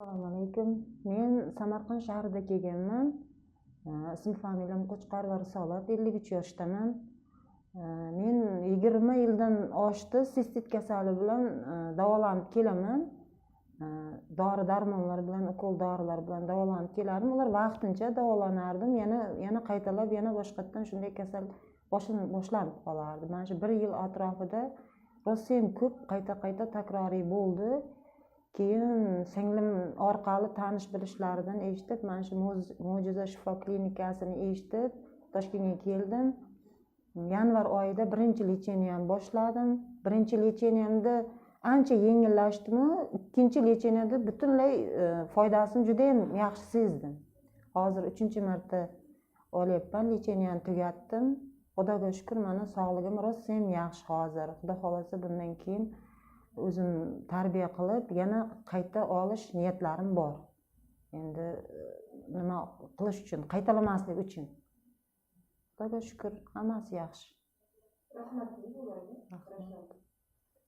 Assalomu alaykum. Men Samarqand shahrida kelganman. Ism familiyam Qo'chqorova Risolat, 53 yoshdaman. Men 20 yildan oshdi sistit kasali bilan davolanib kelaman. Dori darmonlar bilan, ukol dorilar bilan davolanib kelardim. Ular vaqtincha davolanardim, yana yana qaytalab, yana boshqatdan shunday kasal boshlanib qolardi. Mana shu bir yil atrofida rosayam ko'p qayta qayta takroriy bo'ldi. Keyin singlim orqali tanish bilishlaridan eshitib, mana shu Mo'jiza shifo klinikasini eshitib, Toshkentga keldim. Yanvar oyida birinchi лечение ni boshladim. Birinchi лечение mda ancha yengillashdimu, ikkinchi лечение da butunlay foydasini judayam yaxshi sezdim. Hozir uchinchi marta olyapman, лечение ni tugatdim. Xudoga shukur, mana sog'lig'im rosayam yaxshi hozir. Xudo xohlasa, bundan keyin o'zim tarbiya qilib, yana qayta olish niyatlarim bor. Endi nima qilish uchun, qaytalamaslik uchun. Xudoga shukur, hammasi yaxshi. Rahmat ularga. Rahmat.